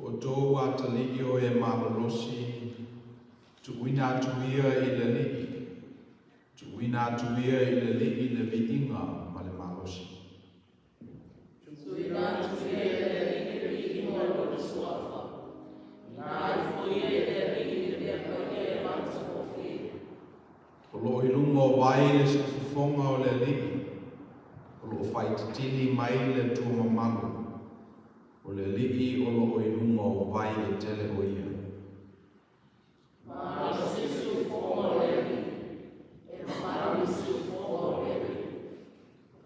O outou atalii o e malolosi, tuuina atu ia i le Alii, tuuina atu ia i le Alii le viiga ma le malosi. Tuuina atu ia i le Alii le viiga o Lona Suafa, na ai foi e le Alii le mea paia e matagofie. O loo i luga o vai le siufofoga o le Alii, o loo faaititili mai le Atua mamalu, o le Alii o loo i luga o vai e tele o ia. Malosi le siufofoga o le Alii, e mamalu le siufofoga o le Alii.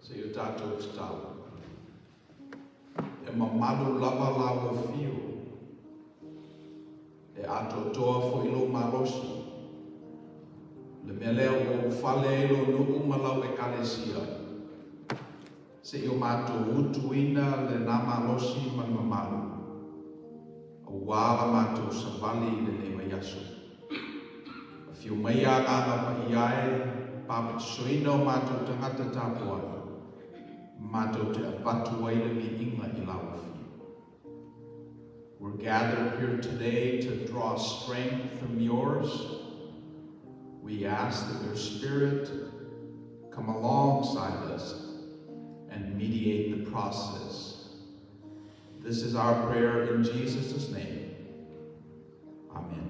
Se i o tatou tatalo. E mamalu lava lau afio, e atoatoa foi lou malosi. Le mea lea ua ulufale ai lou nuu ma lau Ekalesia, se i o matou utuina lena malosi ma le mamalu, auā la matou savali i lenei vaiaso. Afio maia Agaga Paia e, papatisoina o matou tagata tapuai, matou te avatu ai le viiga i lau afio. We're gathered here today to draw strength from yours. We ask that your Spirit come alongside us and mediate the process. This is our prayer in Jesus' name. Amen.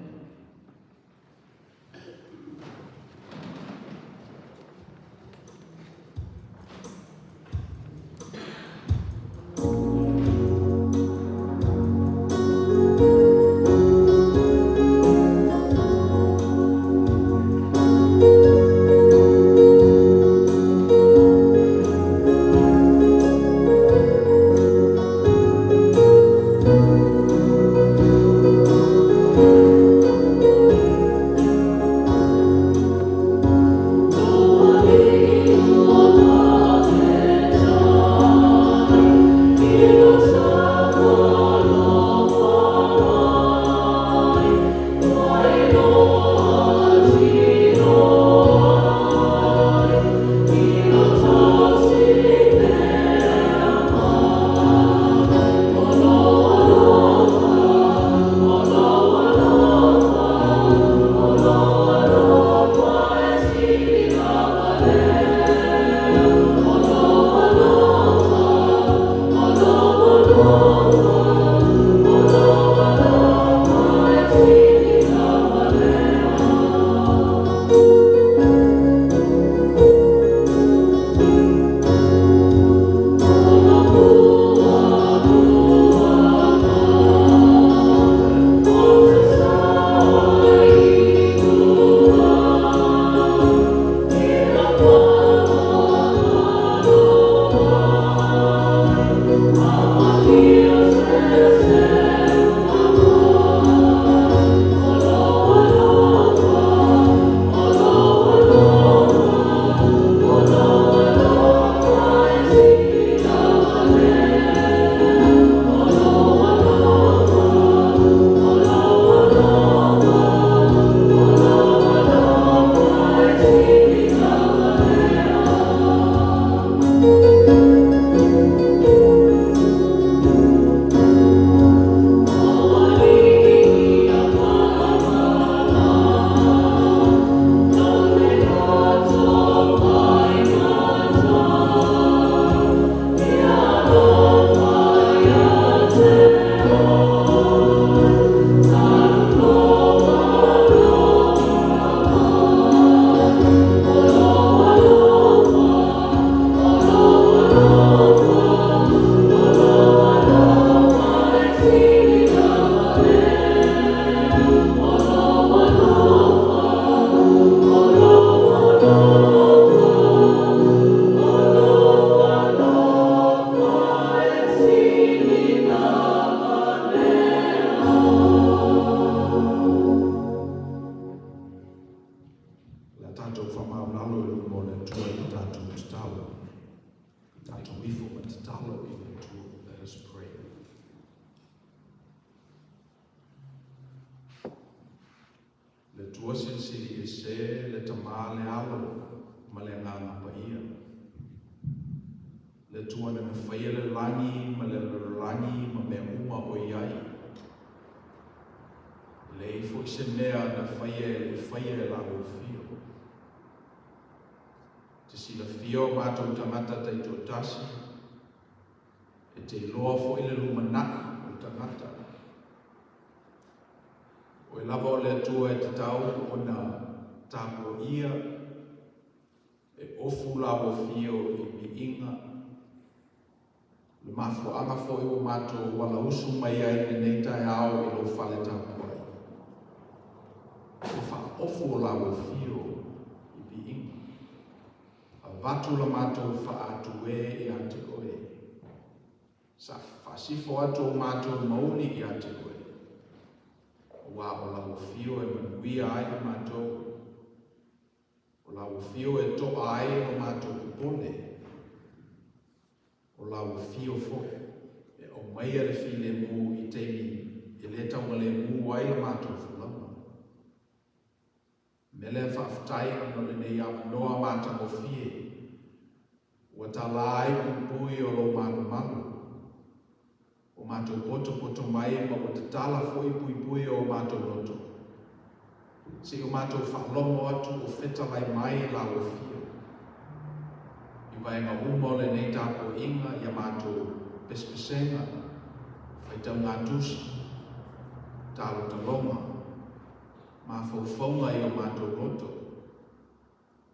Le a tatou faamaualalo i luma o le Atua i le tatou tatalo. Tatou ifo ma tatalo i le Atua. Let us pray. Le Atua Silisili Ese, le Tama, le Alo, ma le Agaga Paia. Le Atua na faia le lagi ma le lalolagi ma mea uma o i ai. E leai foi se mea na faia e le i faia e lau afio. E te silafia o matou tagata taitoatasi, e te iloa foi le lumanai o le tagata. O Oe lava o le Atua e tatau ona tapuaia, e ofu lau afio i viiga. O le mafuaaga foi ua matou alausu mai ai i lenei taeao i lou fale tapuai, o le faaofu o lau afio i viiga. Avatu la matou faatuē ia te oe. Sa faasifo atu o matou mauli ia te oe, aua o lau afio e manuia ai i matou. O lau afio e toa ai lo matou popole. O lau afio foi e aumaia le filemu i taimi e le taugalemu ai la matou folauga. O le mea lea faafetai ona o lenei avanoa matagofie ua tala ai puipui o lou malumalu. Ua matou potopoto mai ma ua tatala foi puipui o matou loto. Se i o matou faalogo atu o fetalai mai lau afio. I vaega uma o lenei tapuaiga i a matou pesepesega, faitauga tusi, talotaloga, mafaufauga i o matou loto.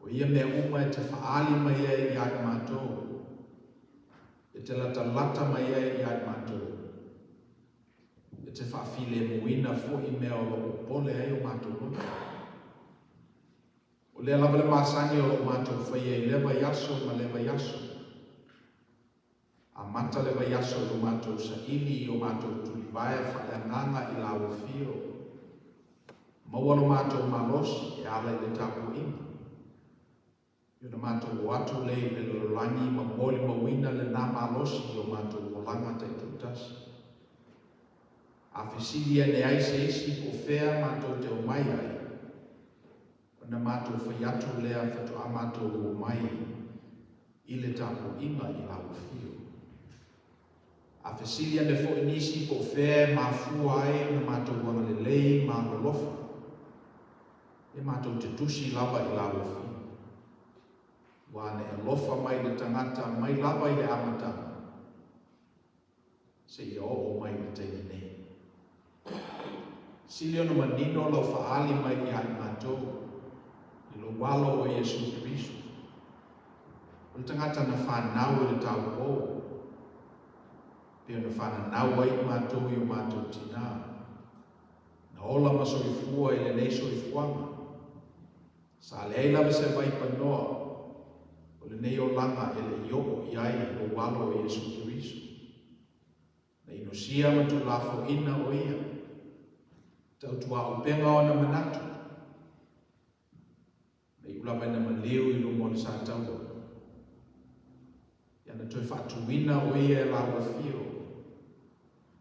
O ia mea uma e te faaali mai ai ia i matou, e te latalata mai ai ia i matou, e te faafilemuina foi mea o lo o popole ai o matou loto. O lea lava le masani o lo o matou faia i lea vaiaso ma lea vaiaso. Amata le vaiaso i lo matou saili i o matou tulivae faaleagaga i lau afio. Maua lo matou malosi e ala i le tapuaiga. I ona matou o atu lea i le lalolagi ma molimauina lena malosi i o matou olaga taitoatasi. A fesili ane ai se isi po o fea matou te omai ai, ona matou fai atu lea faatoa matou omai i le tapuaiga i lau afio. A fesili ane foi nisi po o fea e mafua ai ona matou agalelei ma alolofa, e matou te tusi lava i lau afio. Ua na e alofa mai i le tagata mai lava i le amataga, seia oo mai i le taimi nei. Sili ona manino lau faaali mai ia i matou, i lou alo o Iesu Keriso. O le tagata na fanau i le taupou, pei ona fananau ai i matou i o matou tinā, na ola ma soifua i lenei soifuaga, sa leai lava se vaipanoa o lenei olaga e le i oo i ai lou alo o Iesu Keriso. Na inosia ma tuulafoaina o ia, tautuaupega ona manatu, na iu lava ina maliu i luma o le sataua. Ia na toe faatuina o ia e lau afio,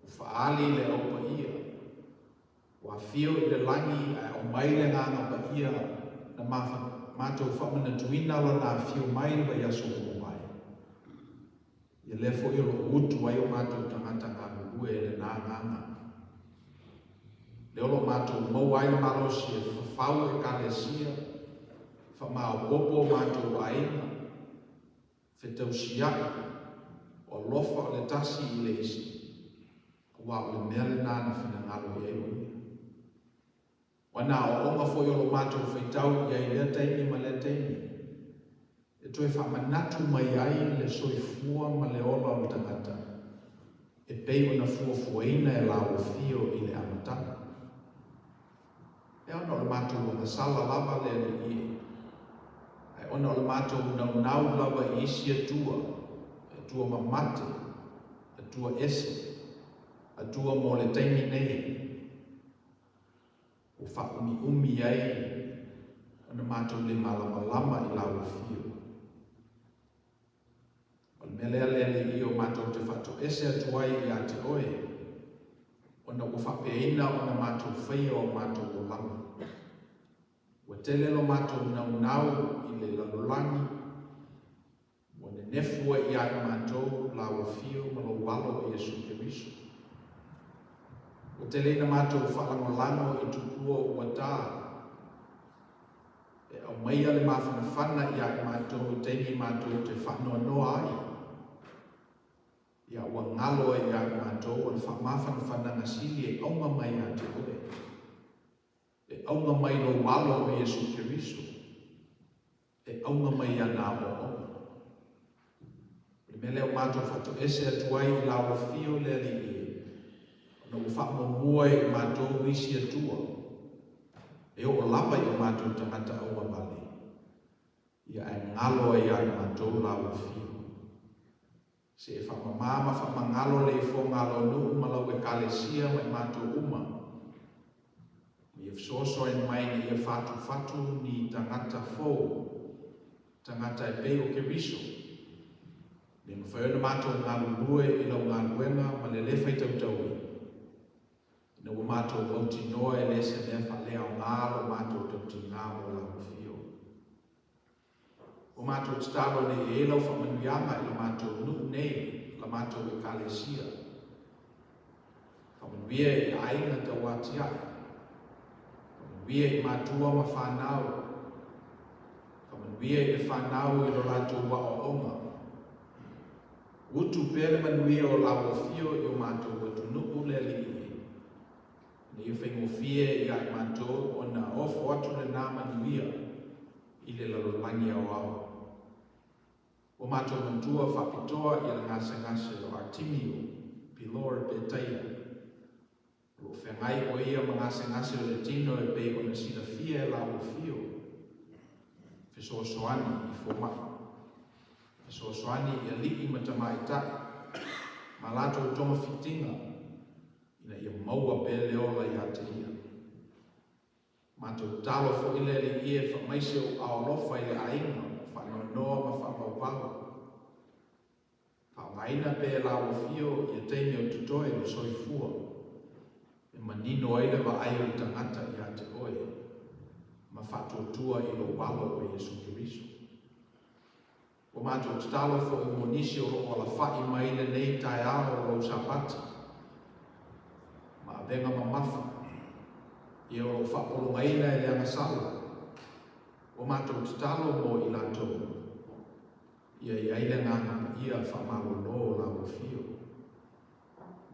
ua faaali le au paia, ua afio i le lagi ae aumai le agaga paia na matou faamanatuina lona afio mai i le vaiaso ua mavae. Ia lea foi o lo o utu ai o matou tagata galulue i lena agaga. Lea o lo o matou maua ai le malosi e fafau Ekalesia, faamaopoopo o matou aiga, fetausiai, o alofa o le tasi i le isi, aua o le mea lena na finagalo i ai o ia. Ua na aoaoga foi o lo matou faitau i ai i lea taimi ma lea taimi, e toe faamanatu mai ai le soifua ma le ola o le tagata e pei ona fuafuaina e lau afio i le amataga. E ona o le matou agasala lava le Alii e, ae ona o le matou naunau lava i isi Atua, Atua mamate, Atua ese, Atua mo le taimi nei, ua faaumiumi ai ona matou le malamalama i lau afio. O le mea lea le Alii o matou te faatoese atu ai ia te oe, ona ua faapeaina ona matou faia o matou olaga. Ua tele lo matou naunau i le lalolagi, ua nenefu ai ia i matou lau afio ma lou alo o Iesu Keriso. Ua tele ina matou faalagolago i tupua ua ta, e aumaia le mafanafana ia i matou i taimi matou te faanoanoa ai. Ia ua galo ai ia i matou o le faamafanafanaga sili e auga mai ia te oe. E auga mai lou Alo o Iesu Keriso. E auga mai ana aoaoga. O le mea lea ua matou faatoese atu ai i lau afio le Alii e, ona ua faamuamua e i matou isi Atua, e oo lava i o matou tagata augavale, ia ae galo ai ia i matou lau afio. Se e faamama ma faamagalo le ifoga a lou nuu ma lau Ekalesia ma i matou uma. Ma ia fesoasoani mai ina ia fatufatu ni tagata fou, tagata e pei o Keriso, ina ia mafai ona matou galulue i lau galuega ma le lē faitautaui, ina ua matou mautinoa e le se mea faaleaoga lo matou tautiga mo lau afio. Ua matou tatalo nei e i ai lau faamanuiaga i le matou nuu nei, la matou Ekalesia. Faamanuia i aiga tauatiae. Faamanuia i matua ma fanau. Faamanuia i le fanau i lo latou aoaoga. Utu pea le manuia o lau afio i o matou atunuu le Alii e. Ina ia faigofie ia i matou ona ofo atu lena manuia i le lalolagi aoao. Ua matou manatua faapitoa ia le gasegase o Artimio Pilor Petaia. O lo o feagai o ia ma gasegase o le tino e pei ona silafia e lau afio. Fesoasoani i fomai. Fesoasoani i alii ma tamaitai ma latou togafitiga ina ia maua pea le ola ia te ia. Matou tatalo foi le Alii e faamaise ou ao alofa i le aiga, faanoanoa ma faavauvau. Faaaogaina pea e lau afio ia taimi o totoe o le soifua, e manino ai le vaai o le tagata ia te oe, ma faatuatua i lou Alo o Iesu Keriso. Ua matou tatalo foi mo nisi o lo o alafai mai lenei taeao o lou Sapati, ma avega mamafa, ia o lo o faapologaina e le agasala. Ua matou tatalo mo i latou, ia i ai le agaga paia faamalolo o lau afio.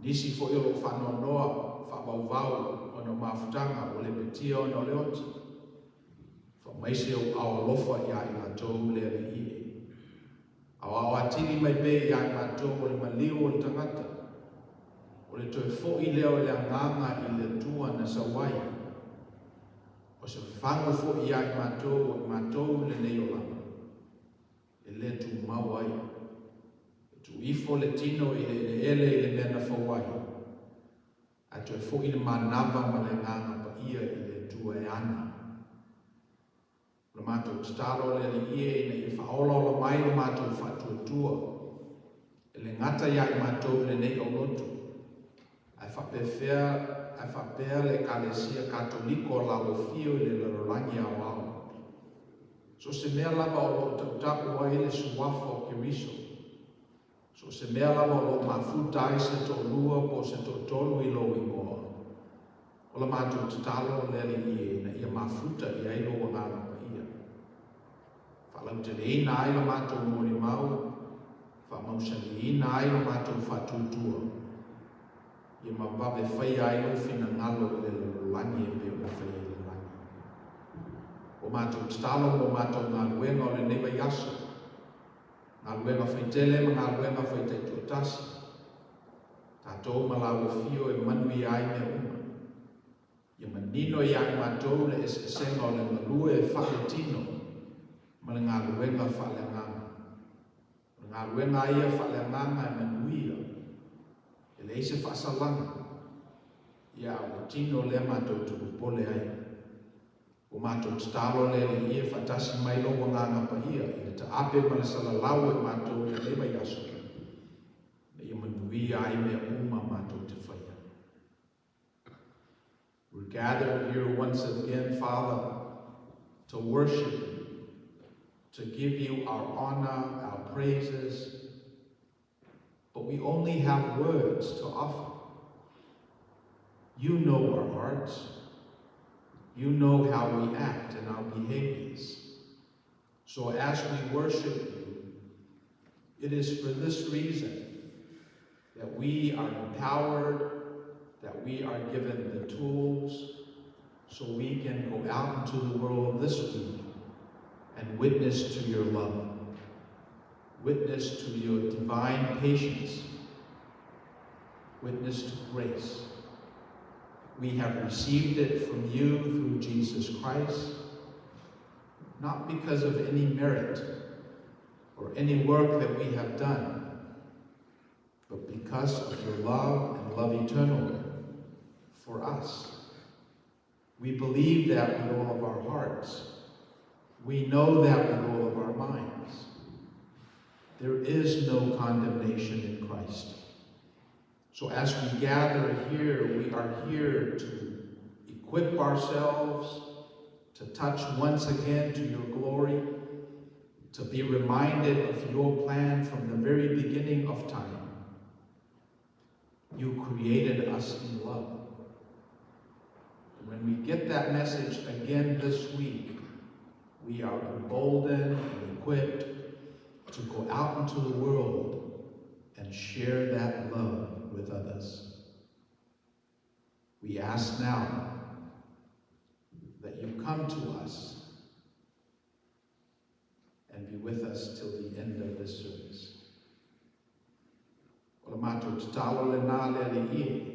Nisi foi o lo o faanoanoa, faavauvau ona o mafutaga ua lepetia ona o le oti. Faamaise ou ao alofa ia i latou le Alii e. Aoao atili mai pea ia i matou o le maliu o le tagata, o le toe foi lea o le agaga i le Atua na sau ai. O se fafagu foi ia i matou o i matou lenei olaga, e le tumau ai. E tuu ifo le tino i le eleele i le mea na fau ai, ae toe foi le manava ma le agaga paia i le Atua e ana. O le matou tatalo le Alii e ina ia faaolaola mai lo matou faatuatua, e le gata ia i matou i lenei aulotu, ae faapefea ae faapea le Ekalesia Katoliko a lau afio i le lalolagi aoao. So o se mea lava o lo o tautau ai le suafa o Keriso, So o se mea lava o lo o mafuta ai se toalua po o se toatolu i lou igoa, o la matou tatalo le Alii e ina ia mafuta i ai lou Agaga Paia. Faalauteleina ai la matou molimau, faamausaliina ai lo matou faatuatua, ia ma vave faia ai lou finagalo i le lalolagi e pei ona faia i le lagi. Ua matou tatalo mo matou galuega o lenei vaiaso, Galuega faitele ma galuega faitaitoatasi, tatou ma lau afio e manuia ai mea uma. Ia manino ia i matou le eseesega o le galue faaletino ma le galuega faaleagaga. O le galuega a ia faaleagaga e manuia, e leai se faasalaga, ia a o le tino lea matou te popole ai. Ua matou tatalo le Alii e faatasi mai lou Agaga Paia i le taape ma le salalau o i matou i lenei vaiaso, ina ia manuia ai mea uma matou te faia. We're gathered here once again, Father, to worship you, to give you our honor, our praises, but we only have words to offer. You know our hearts. You know how we act and our behaviors. So as we worship you, it is for this reason that we are empowered, that we are given the tools, so we can go out into the world this week and witness to your love, witness to your divine patience, witness to grace. We have received it from you through Jesus Christ, not because of any merit or any work that we have done, but because of your love and love eternal for us. We believe that with all of our hearts. We know that with all of our minds. There is no condemnation in Christ. So as we gather here, we are here to equip ourselves, to touch once again to your glory, to be reminded of your plan from the very beginning of time. You created us in love. When we get that message again this week, we are emboldened and equipped to go out into the world and share that love with others. We ask now that you come to us and be with us till the end of this service. O le matou tatalo lenā le Alii e.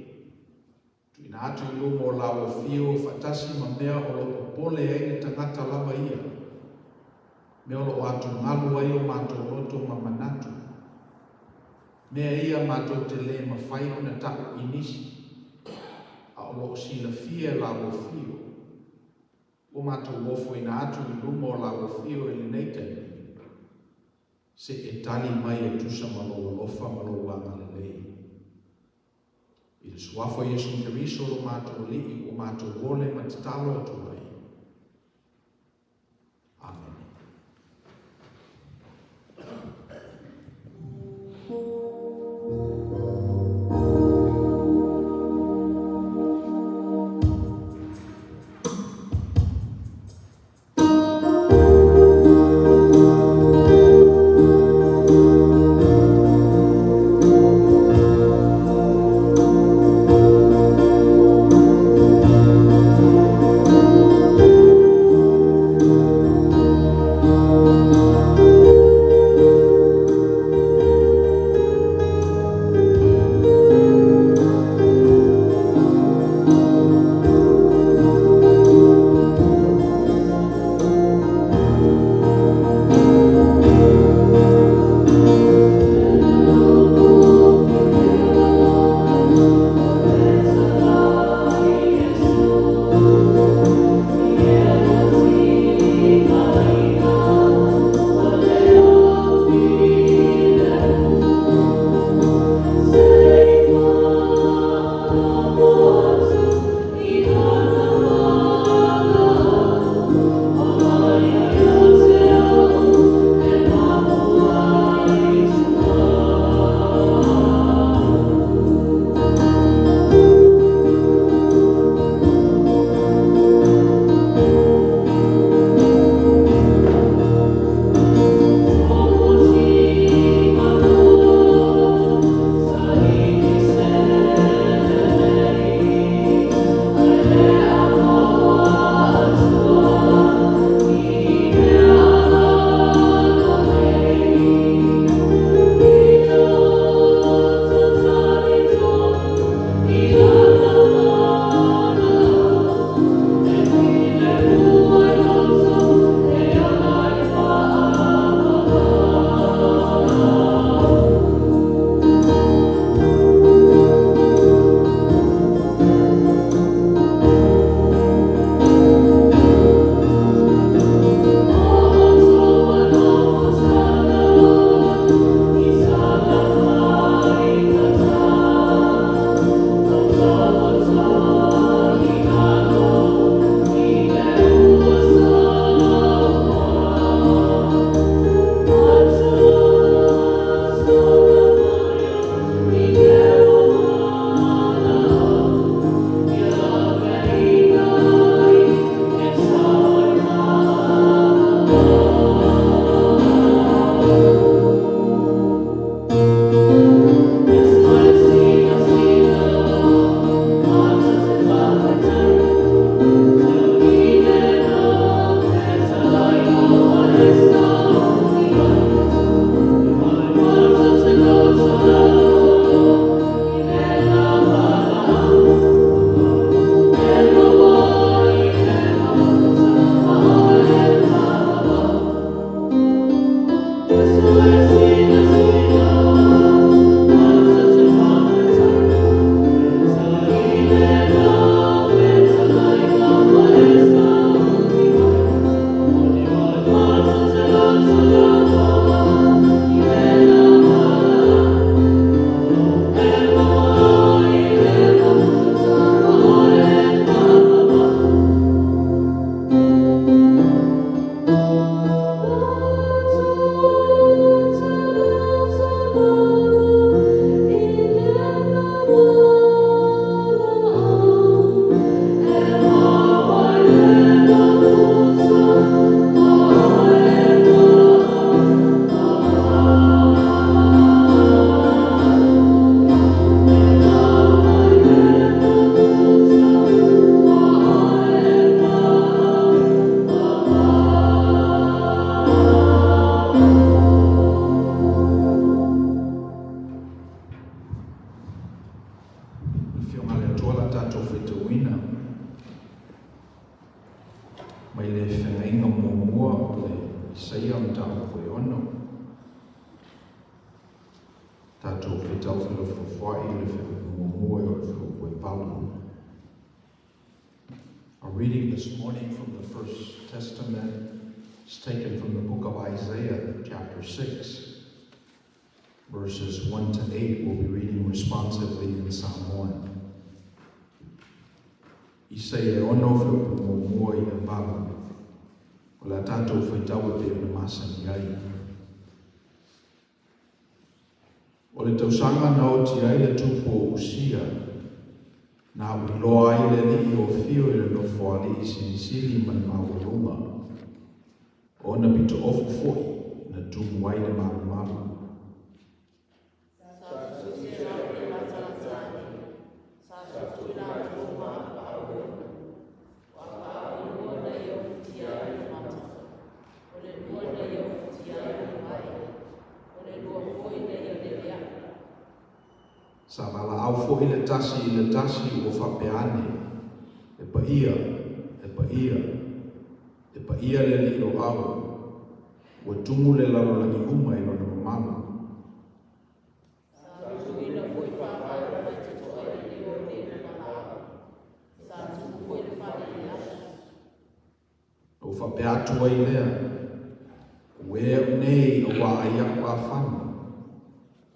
Tuuina atu i luma o lau afio faatasi ma mea o lo o popole ai le tagata lava ia. Mea o lo o atugalu ai o matou loto ma manatu. Mea ia matou te le mafai ona ta'u i nisi, a o lo o silafia e lau afio. Ua matou ofoina atu i luma o lau afio i lenei taimi, se i e tali mai e tusa ma lou alofa ma lou agalelei. I le suafa o Iesu Keriso lo matou Alii ua matou ole ma tatalo atu ai. Amene. Tatou faitau felafolafoai i le fuaiupu muamua e oo i le fuaiupu e valu. Our reading this morning from the First Testament is taken from the book of Isaiah, chapter 6, verses 1 to 8. We'll be reading responsively in Samoan. Isaia e 6 fuaiupu muamua i le valu. O le a tatou faitau e pei ona masani ai. O le tausaga na oti ai le tupu o Usia, na auiloa ai le Alii e afio i le nofoalii silisili ma le maualuga, o ona pitoofu foi na tumu ai le malumalu. Sa tutusia e matatane, sa tutuina atu ma paolo. Wa paolo na ia futia i le mata. O le lua na ia futia i le mai. O le lua foi na ia lele ai. Sa valaau foi le tasi i le tasi ua faapea ane, E paia, e paia, e paia le Alii o Au, ua tumu le lalolagi uma i lona mamalu. Sa tutuina foi papae o mai tatoa i le lio o le na laau. Sa tupu foi le fale i aso. Na ou faapea atu ai lea, Auē au nei auā ai a'u afanu,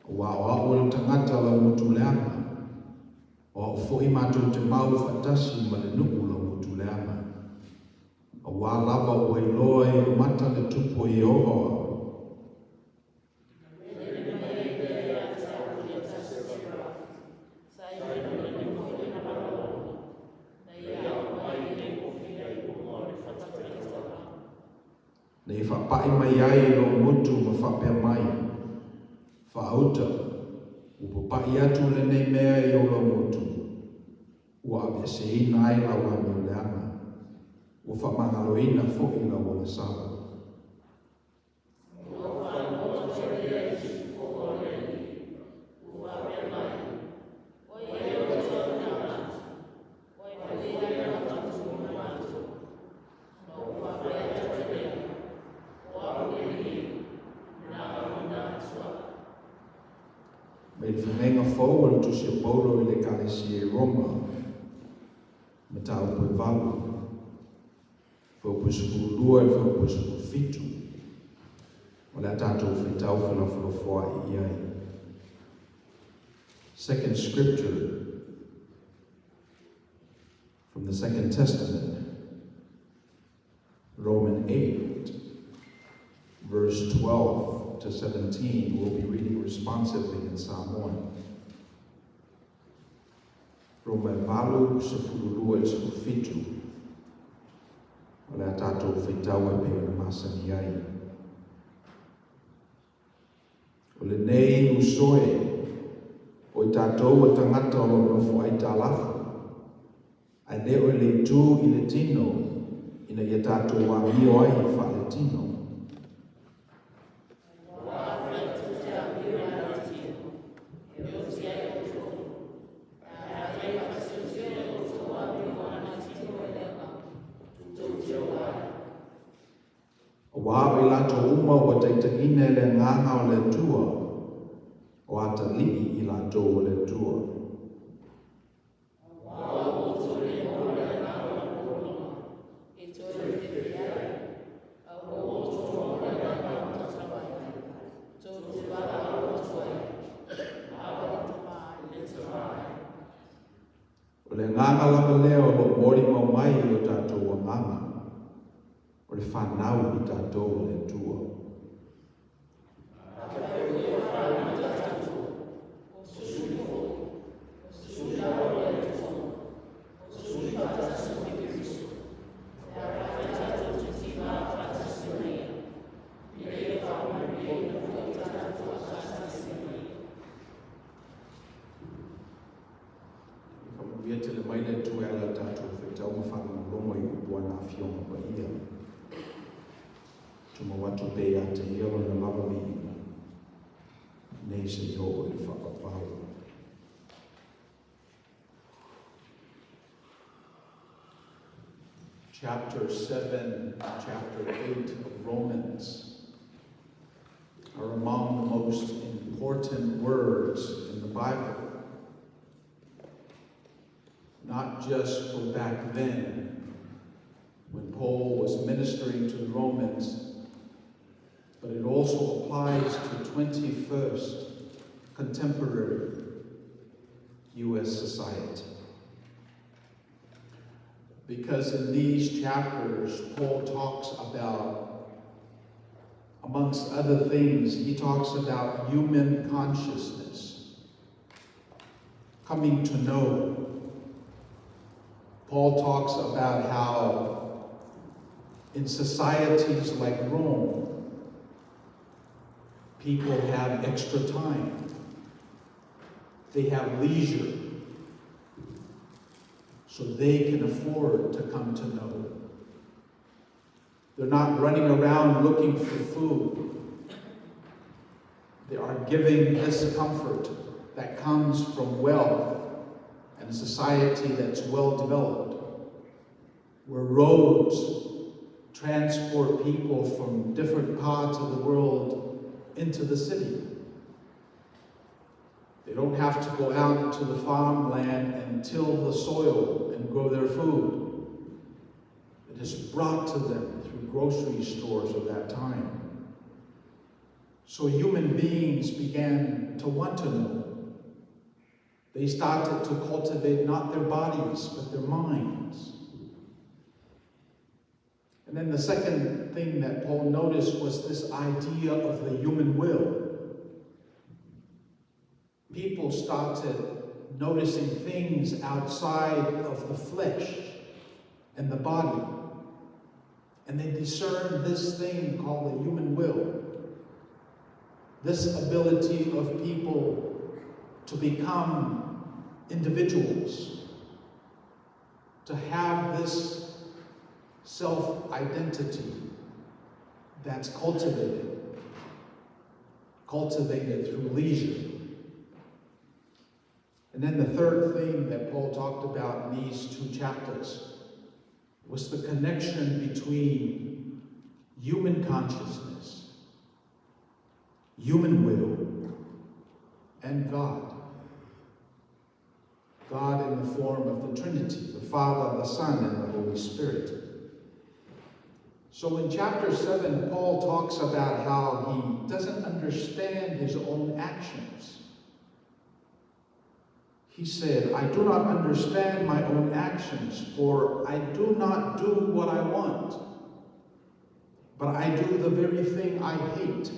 auā o a'u o le tagata laugutu leaga, o a'u foi matou te mau faatasi ma le nuu laugutu leaga. Auā lava ua iloa e ou mata le Tupu o Ieova o Au. Lele mai ai lea ia te au le tasi serafi. Sa i lona foi le malolo. Na ia au mai le kofia i luga o le fatafaitaga. Na ia faapai mai ai i lou gutu ma faapea mai, Faauta, ua papa'i atu lenei mea i ou laugutu, ua aveeseina ai lau amioleaga, ua faamagaloina foi lau agasala. Na ou faalogo atu lea i siufofoga o le Alii, ua faapea mai, O ai ea ou te auina atu? O ai foi e alu atu mo matou? Na ou faapea atu lea, O au le Alii, na auina atu au. Mai le Feagaiga Fou a le Tusi a Paulo i le Ekalesia i Roma, mataupu e 8, fuaiupu e 12 i le fuaiupu e 17, o le a tatou faitau felafolafoai i ai. Second scripture from the Second Testament, Roman 8, verse 12 to 17. We'll be reading responsively in Samoan. Roma e 8, 12 i le 17. O le a tatou faitau e pei ona masani ai. O lenei uso e, o i tatou o tagata o lo o nofo aitalafu, ae le o le itu i le tino, ina ia tatou amio ai faaletino. Ua afai tou te amio i le tino, e oti ai outou. Ae afai e faasiosio outou amioga na tino e le agaga, tou te ola ai. Auā o i latou uma ua taitaiina e le Agaga o le Atua, o atalii i latou o le Atua. Ua outou le maua le agaga o le pologa, e toe fefe ai, a ua outou maua le agaga o le tafai, tou te valaau atu ai, Aba le Tama ai. Le Tama ai. O le Agaga lava lea o lo o molimau mai i o tatou agaga, o le fanau i tatou a le Atua. Afai foi o fanau tatou, o sui foi, o sui la o le Atua, o sui faatasi ma Keriso. E afai tatou te tiga faatasi ma ia, ina ia faamanuiaina foi tatou faatasi ma ia. Faamanuia tele mai le Atua e ala i le tatou faitau ma faalogologo i upu a Lana Afioga Paia. Tumau atu pea ia te Ia lona lava viiga, nei seia oo i le faavavau. Chapter 7, chapter 8 of Romans are among the most important words Not just for back then, when Paul was ministering to the Romans, but it also applies to 21st contemporary U.S. society. Because in these chapters, Paul talks about, amongst other things, he talks about human consciousness, coming to know. Paul talks about how in societies like Rome, people have extra time. They have leisure, so they can afford to come to know. They're not running around looking for food. They are giving this comfort that comes from wealth and a society that's well developed, where roads transport people from different parts of the world into the city. They don't have to go out to the farmland and till the soil and grow their food. It is brought to them through grocery stores of that time. So human beings began to want to know. They started to cultivate not their bodies, but their minds. And then the second thing that Paul noticed was this idea of the human will. People started noticing things outside of the flesh and the body. And they discerned this thing called the human will. This ability of people to become individuals, to have this self-identity that's cultivated through leisure. And then the third thing that Paul talked about in these two chapters was the connection between human consciousness, human will, and God. God in the form of the Trinity, the Father, the Son, and the Holy Spirit. So in chapter 7, Paul talks about how he doesn't understand his own actions. He said, I do not understand my own actions, for I do not do what I want, but I do the very thing I hate.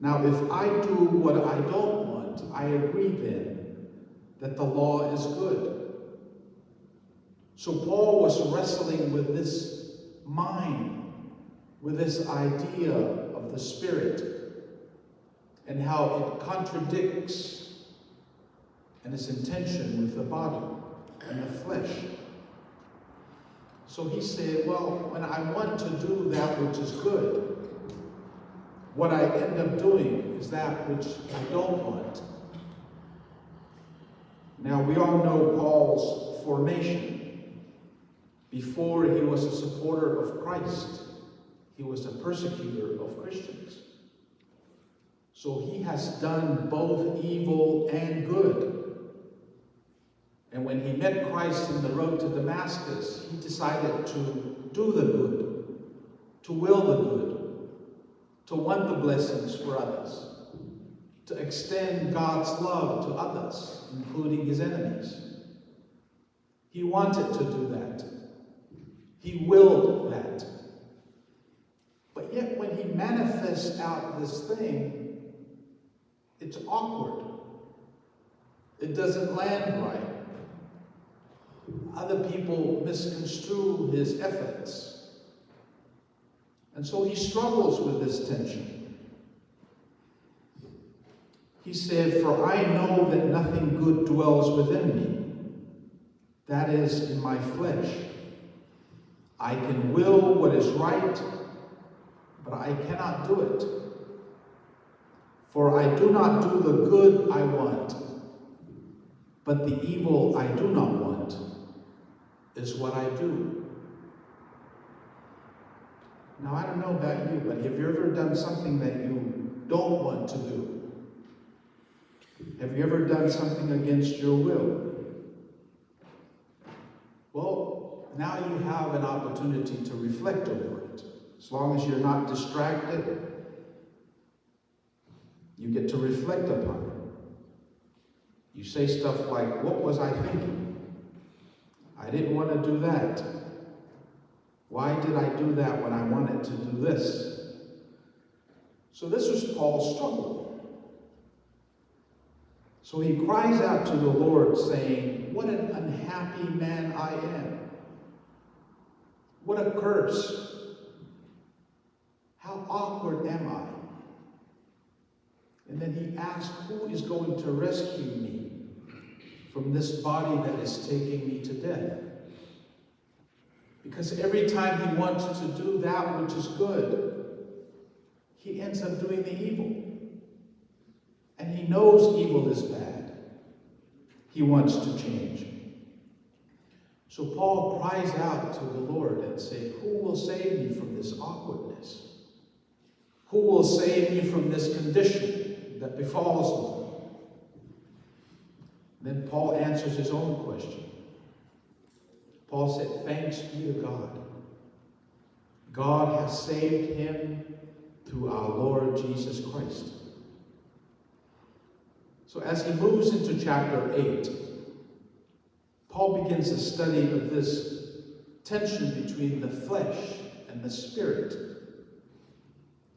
Now, if I do what I don't want, I agree then that the law is good. So Paul was wrestling with this mind, with this idea of the Spirit, and how it contradicts and its intention with the body and the flesh. So he said, well, when I want to do that which is good, what I end up doing is that which I don't want. Now, we all know Paul's formation. Before he was a supporter of Christ, he was a persecutor of Christians. So he has done both evil and good. And when he met Christ in the road to Damascus, he decided to do the good, to will the good, to want the blessings for others, to extend God's love to others, including his enemies. He wanted to do that. He willed that. But yet when he manifests out this thing, it's awkward. It doesn't land right. Other people misconstrue his efforts. And so he struggles with this tension. He said, for I know that nothing good dwells within me, that is, in my flesh. I can will what is right, but I cannot do it. For I do not do the good I want, but the evil I do not want is what I do. Now, I don't know about you, but have you ever done something that you don't want to do? Have you ever done something against your will? Well, now you have an opportunity to reflect over it. As long as you're not distracted, you get to reflect upon it. You say stuff like, What was I thinking? I didn't want to do that. Why did I do that when I wanted to do this? So, this was Paul's struggle. So he cries out to the Lord, saying, What an unhappy man I am. What a curse. How awkward am I? And then he asks, Who is going to rescue me from this body that is taking me to death? Because every time he wants to do that which is good, he ends up doing the evil. And he knows evil is bad. He wants to change. So Paul cries out to the Lord and says, Who will save me from this awkwardness? Who will save me from this condition that befalls me? Then Paul answers his own question. Paul said, Thanks be to God. God has saved him through our Lord Jesus Christ. So as he moves into chapter 8, Paul begins a study of this tension between the flesh and the spirit.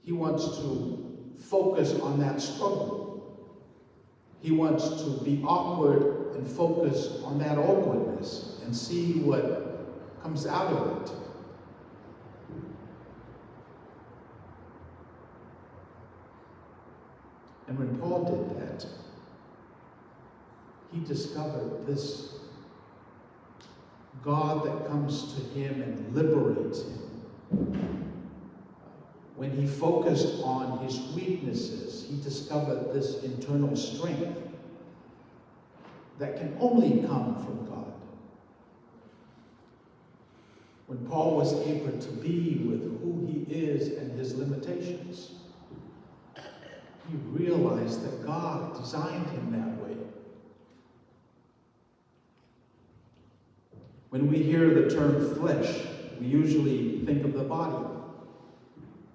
He wants to focus on that struggle. He wants to be awkward and focus on that awkwardness and see what comes out of it. And when Paul did that, he discovered this God that comes to him and liberates him. When he focused on his weaknesses, he discovered this internal strength that can only come from God. When Paul was able to be with who he is and his limitations, he realized that God designed him that way. When we hear the term flesh, we usually think of the body,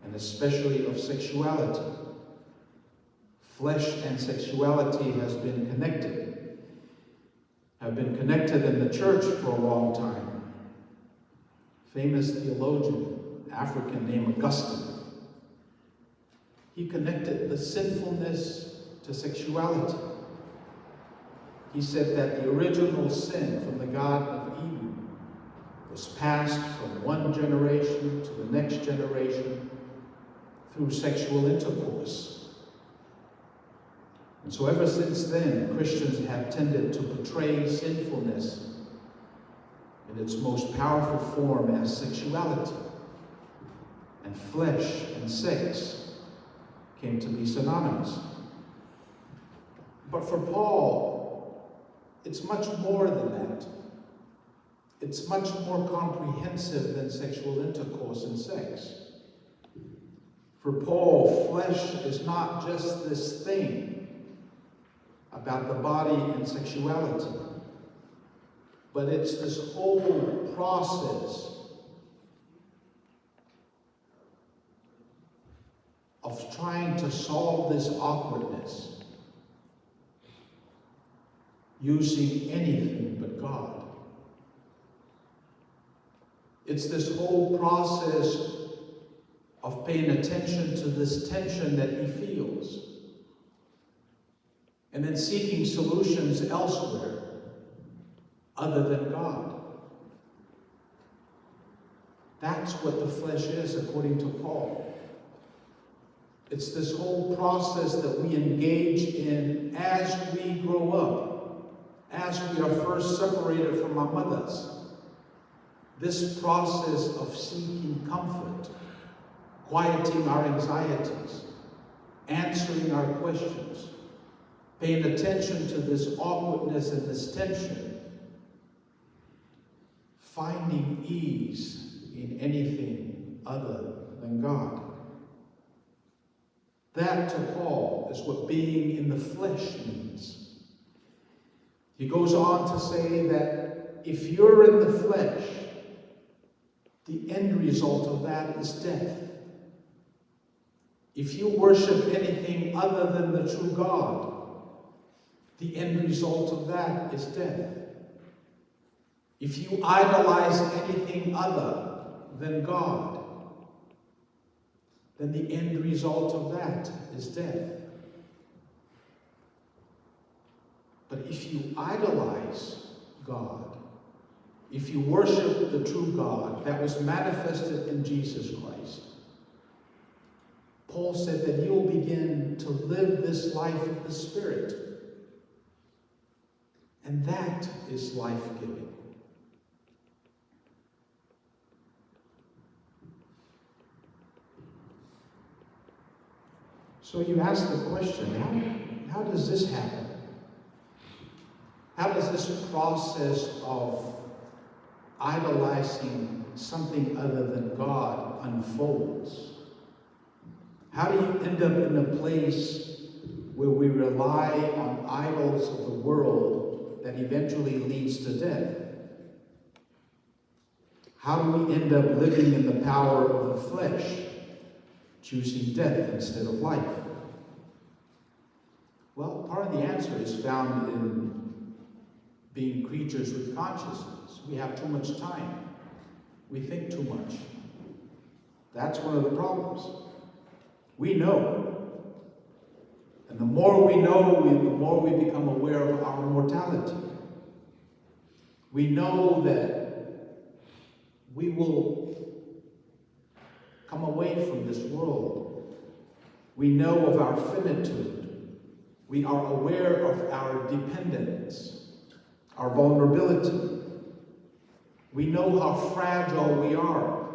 and especially of sexuality. Flesh and sexuality has been connected, have been connected in the church for a long time. Famous theologian, African named Augustine, he connected the sinfulness to sexuality. He said that the original sin from the Garden of Eden was passed from one generation to the next generation through sexual intercourse. And so ever since then, Christians have tended to portray sinfulness in its most powerful form as sexuality. And flesh and sex came to be synonymous. But for Paul, it's much more than that. It's much more comprehensive than sexual intercourse and sex. For Paul, flesh is not just this thing about the body and sexuality, but it's this whole process of trying to solve this awkwardness using anything but God. It's this whole process of paying attention to this tension that he feels and then seeking solutions elsewhere other than God. That's what the flesh is, according to Paul. It's this whole process that we engage in as we grow up, as we are first separated from our mothers. This process of seeking comfort, quieting our anxieties, answering our questions, paying attention to this awkwardness and this tension, finding ease in anything other than God. That, to Paul, is what being in the flesh means. He goes on to say that if you're in the flesh, the end result of that is death. If you worship anything other than the true God, the end result of that is death. If you idolize anything other than God, then the end result of that is death. But if you idolize God, if you worship the true God that was manifested in Jesus Christ, Paul said that you'll begin to live this life of the Spirit. And that is life-giving. So you ask the question, how does this happen? How does this process of idolizing something other than God unfolds? How do you end up in a place where we rely on idols of the world that eventually leads to death? How do we end up living in the power of the flesh, choosing death instead of life? Well, part of the answer is found in being creatures with consciousness. We have too much time. We think too much. That's one of the problems. We know. And the more we know, the more we become aware of our mortality. We know that we will come away from this world. We know of our finitude. We are aware of our dependence, our vulnerability. We know how fragile we are.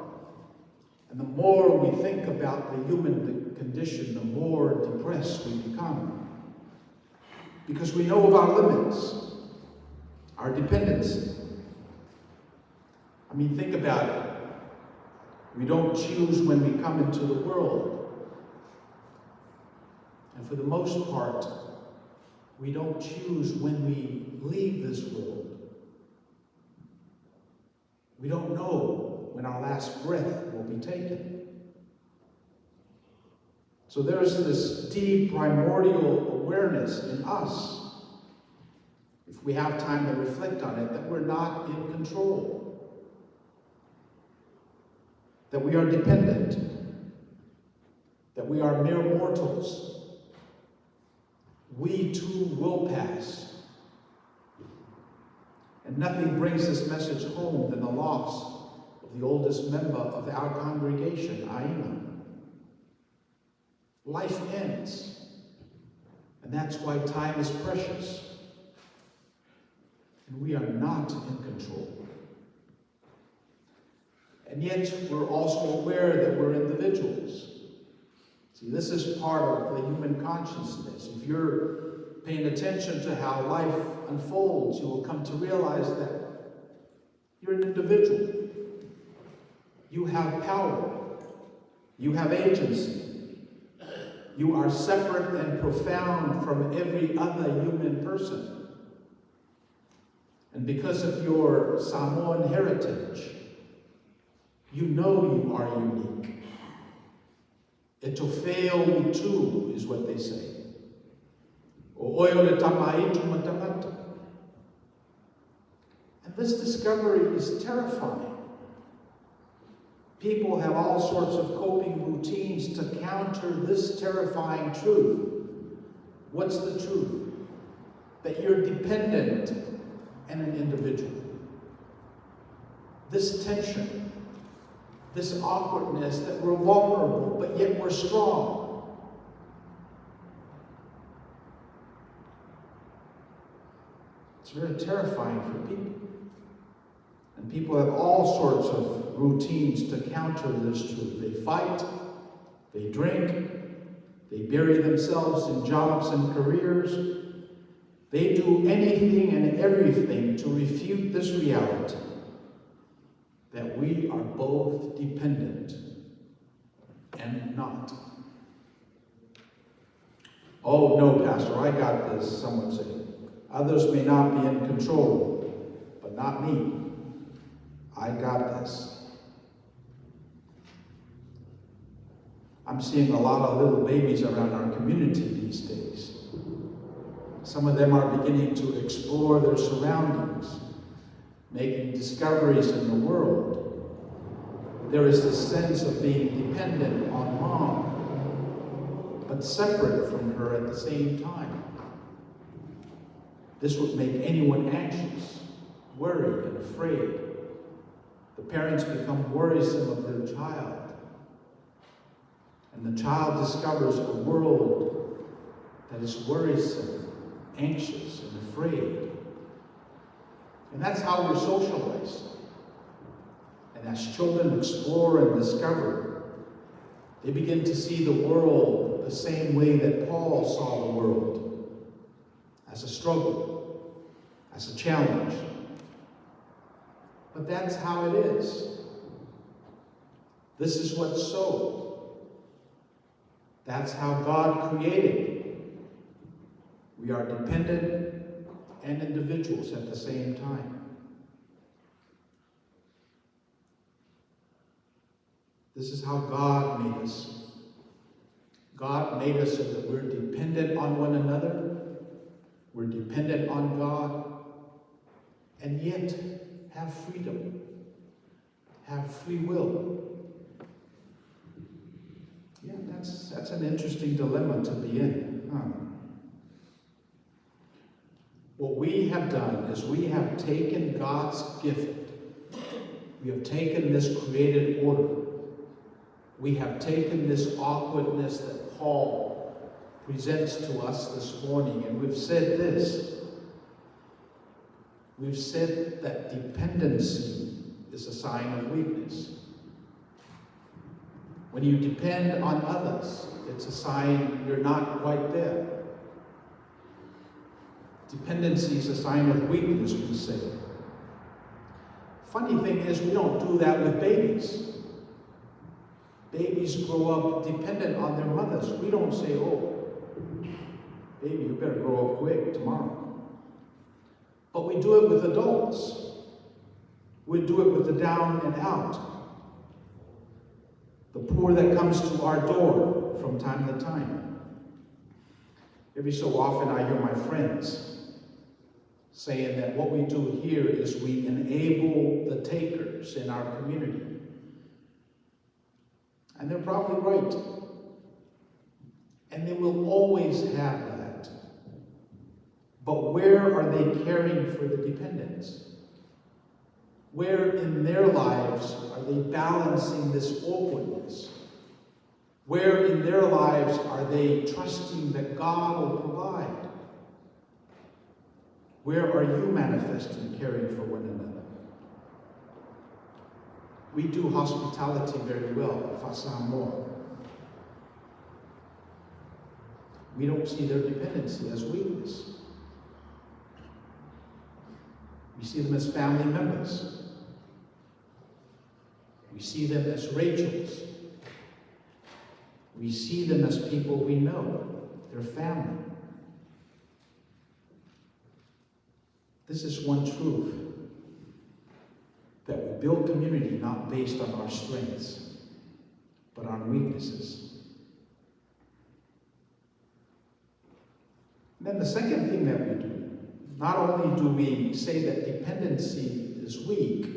And the more we think about the human condition, the more depressed we become. Because we know of our limits, our dependency. Think about it. We don't choose when we come into the world. And for the most part, we don't choose when we leave this world. We don't know when our last breath will be taken. So there's this deep primordial awareness in us, if we have time to reflect on it, that we're not in control, that we are dependent, that we are mere mortals. We too will pass. And nothing brings this message home than the loss of the oldest member of our congregation, Aina. Life ends, and that's why time is precious. And we are not in control. And yet, we're also aware that we're individuals. See, this is part of the human consciousness. If you're paying attention to how life unfolds, you will come to realize that you're an individual. You have power. You have agency. You are separate and profound from every other human person. And because of your Samoan heritage, you know you are unique. Etofeo utu is what they say. O oio le tamaitu matamata. And this discovery is terrifying. People have all sorts of coping routines to counter this terrifying truth. What's the truth? That you're dependent and an individual. This tension, this awkwardness that we're vulnerable, but yet we're strong. It's very terrifying for people. And people have all sorts of routines to counter this truth. They fight, they drink, they bury themselves in jobs and careers. They do anything and everything to refute this reality that we are both dependent and not. Oh, no, Pastor, I got this, someone say. Others may not be in control, but not me. I got this. I'm seeing a lot of little babies around our community these days. Some of them are beginning to explore their surroundings, making discoveries in the world. There is this sense of being dependent on mom, but separate from her at the same time. This would make anyone anxious, worried, and afraid. The parents become worrisome of their child. And the child discovers a world that is worrisome, anxious, and afraid. And that's how we're socialized. And as children explore and discover, they begin to see the world the same way that Paul saw the world, as a struggle, as a challenge. But that's how it is. This is what's so. That's how God created. We are dependent and individuals at the same time. This is how God made us. God made us so that we're dependent on one another, we're dependent on God, and yet have freedom, have free will. Yeah, that's an interesting dilemma to be in, huh? What we have done is we have taken God's gift. We have taken this created order. We have taken this awkwardness that Paul presents to us this morning, and we've said this. We've said that dependency is a sign of weakness. When you depend on others, it's a sign you're not quite there. Dependency is a sign of weakness, we say. Funny thing is, we don't do that with babies. Babies grow up dependent on their mothers. We don't say, oh, baby, you better grow up quick tomorrow. But we do it with adults. We do it with the down and out. The poor that comes to our door from time to time. Every so often I hear my friends saying that what we do here is we enable the takers in our community. And they're probably right. And they will always have that. But where are they caring for the dependents? Where in their lives are they balancing this awkwardness? Where in their lives are they trusting that God will provide? Where are you manifesting caring for one another? We do hospitality very well, faa-Samoa. We don't see their dependency as weakness. We see them as family members. We see them as Rachels. We see them as people we know, their family. This is one truth, that we build community not based on our strengths, but on weaknesses. And then the second thing that we do, not only do we say that dependency is weak,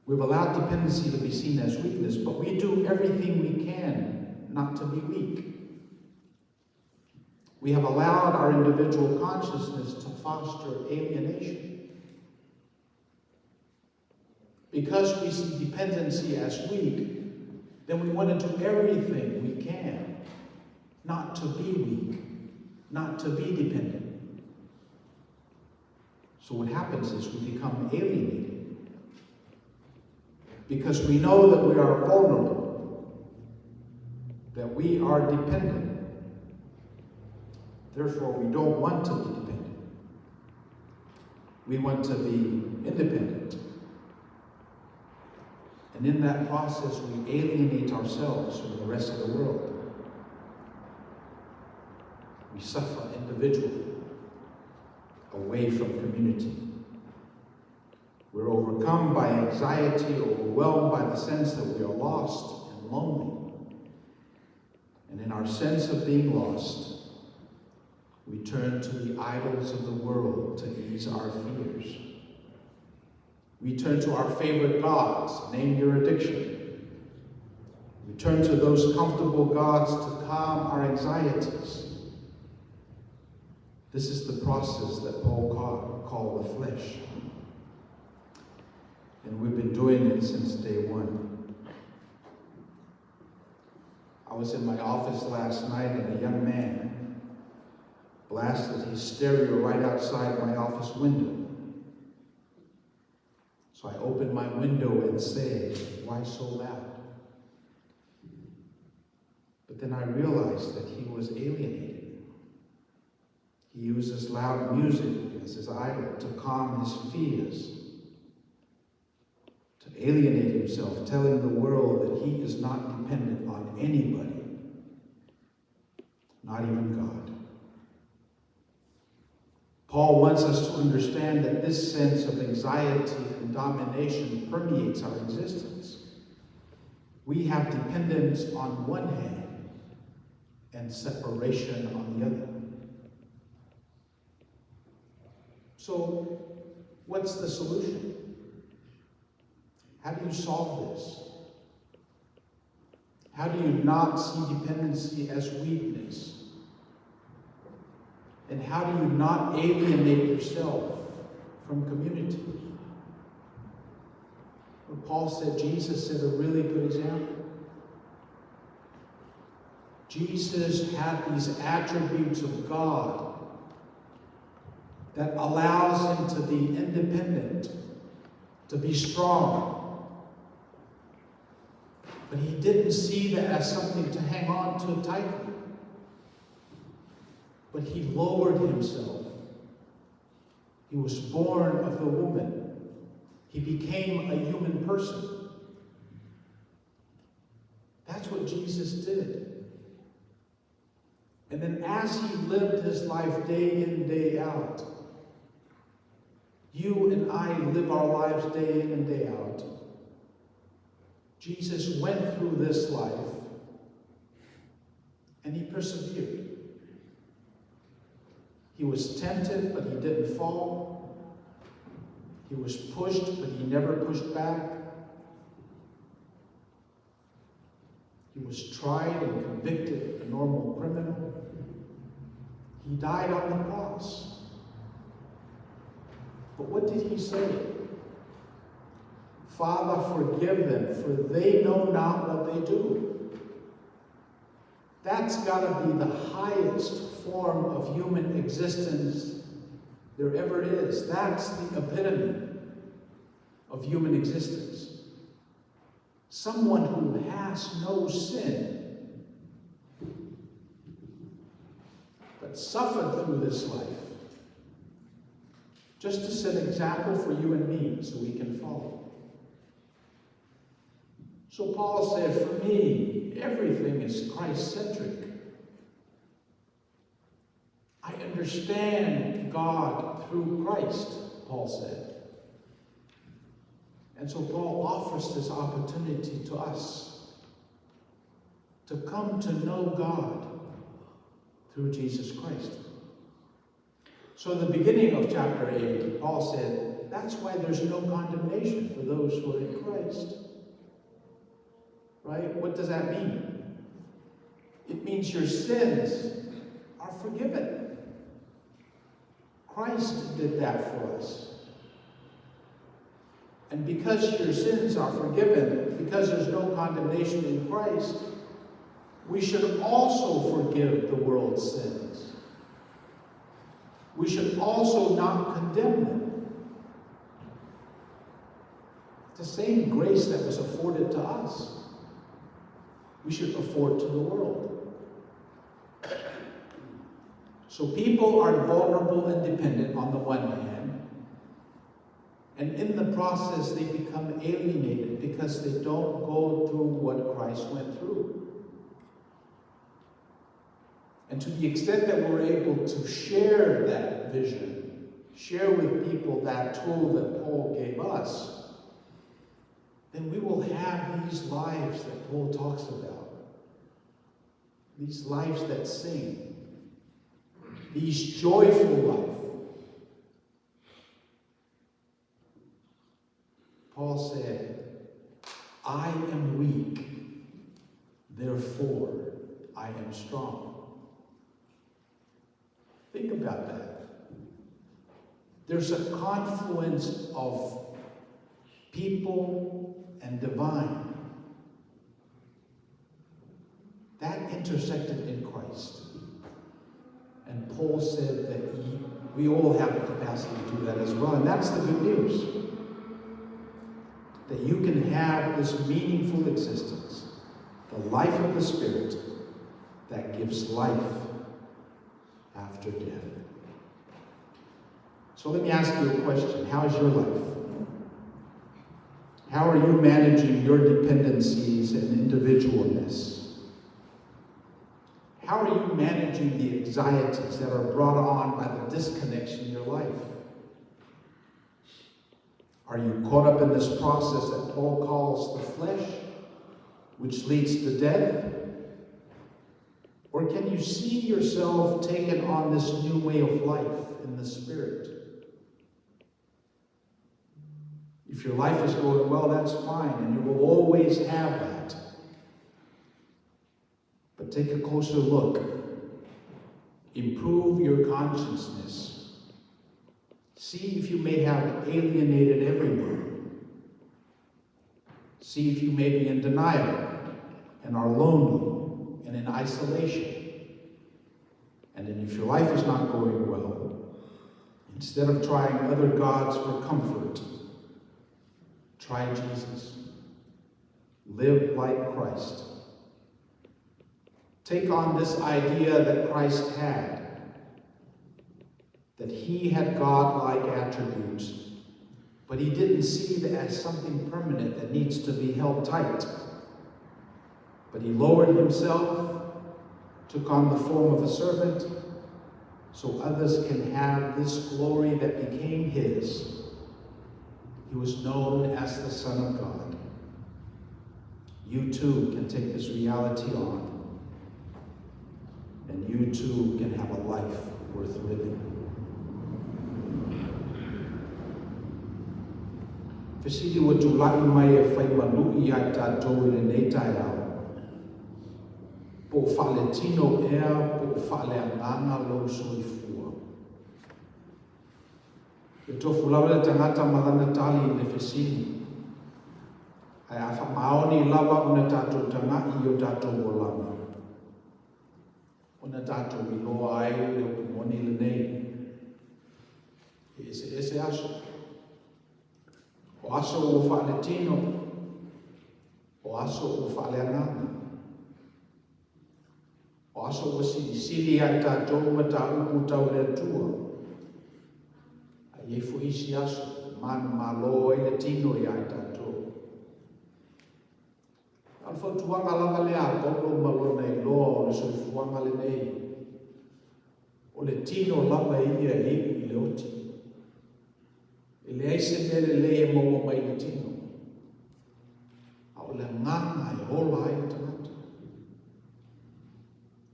we've allowed dependency to be seen as weakness, but we do everything we can not to be weak. We have allowed our individual consciousness to foster alienation. Because we see dependency as weak, then we want to do everything we can not to be weak, not to be dependent. So what happens is we become alienated. Because we know that we are vulnerable, that we are dependent. Therefore, we don't want to be dependent. We want to be independent. And in that process, we alienate ourselves from the rest of the world. We suffer individually, away from community. We're overcome by anxiety, overwhelmed by the sense that we are lost and lonely. And in our sense of being lost, we turn to the idols of the world to ease our fears. We turn to our favorite gods, name your addiction. We turn to those comfortable gods to calm our anxieties. This is the process that Paul called the flesh. And we've been doing it since day one. I was in my office last night and a young man blasted his stereo right outside my office window. So I opened my window and said, "Why so loud?" But then I realized that he was alienated. He uses loud music as his idol to calm his fears, to alienate himself, telling the world that he is not dependent on anybody, not even God. Paul wants us to understand that this sense of anxiety and domination permeates our existence. We have dependence on one hand and separation on the other. So, what's the solution? How do you solve this? How do you not see dependency as weakness? And how do you not alienate yourself from community? Well, Paul said, Jesus set a really good example. Jesus had these attributes of God that allows him to be independent, to be strong. But he didn't see that as something to hang on to tightly. But he lowered himself. He was born of the woman. He became a human person. That's what Jesus did. And then as he lived his life day in, day out, you and I live our lives day in and day out. Jesus went through this life and he persevered. He was tempted, but he didn't fall. He was pushed, but he never pushed back. He was tried and convicted, a normal criminal. He died on the cross. But what did he say? "Father, forgive them, for they know not what they do." That's got to be the highest form of human existence there ever is. That's the epitome of human existence. Someone who has no sin, but suffered through this life, just to set an example for you and me so we can follow. So Paul said, for me, everything is Christ-centric. I understand God through Christ, Paul said. And so Paul offers this opportunity to us to come to know God through Jesus Christ. So in the beginning of chapter 8, Paul said, that's why there's no condemnation for those who are in Christ. Right? What does that mean? It means your sins are forgiven. Christ did that for us. And because your sins are forgiven, because there's no condemnation in Christ, we should also forgive the world's sins. We should also not condemn them. The same grace that was afforded to us, we should afford to the world. So people are vulnerable and dependent on the one hand, and in the process they become alienated because they don't go through what Christ went through. And to the extent that we're able to share that vision, share with people that tool that Paul gave us, then we will have these lives that Paul talks about. These lives that sing. These joyful life. Paul said, I am weak, therefore I am strong. Think about that. There's a confluence of people and divine. That intersected in Christ. And Paul said that we all have the capacity to do that as well. And that's the good news. That you can have this meaningful existence, the life of the Spirit that gives life after death. So let me ask you a question. How is your life? How are you managing your dependencies and individualness? How are you managing the anxieties that are brought on by the disconnection in your life? Are you caught up in this process that Paul calls the flesh, which leads to death? Or can you see yourself taken on this new way of life in the Spirit? If your life is going well, that's fine, and you will always have that. But take a closer look. Improve your consciousness. See if you may have alienated everyone. See if you may be in denial and are lonely and in isolation. And then if your life is not going well, instead of trying other gods for comfort, try Jesus. Live like Christ. Take on this idea that Christ had, that he had God-like attributes, but he didn't see it as something permanent that needs to be held tight. But he lowered himself, took on the form of a servant, so others can have this glory that became his. He was known as the Son of God. You too can take this reality on, and you too can have a life worth living. Fesili ua tulai mai e fai ma lu'i iā i tatou i lenei taeao, po o faaletino ea po o faaleagaga lou soifua. E tofu lava le tagata ma lana tali i le fesili, ae a faamaoni lava ona tatou taga'i i o tatou olaga, ona tatou iloa ai le upu moni lenei, e eseese aso. O aso ua faaletino, o aso ua faaleagaga. O aso ua silisili ia i tatou mataupu tau le Atua. Ae i ai foi isi aso e manumalo ai le tino ia i tatou. A o le fautuaga lava lea a Paulo ma lona iloa o le soifuaga lenei, o le tino lava ia e iu i le oti. E leai se mea lelei e maua mai i le tino, a o le agaga e ola ai le tagata.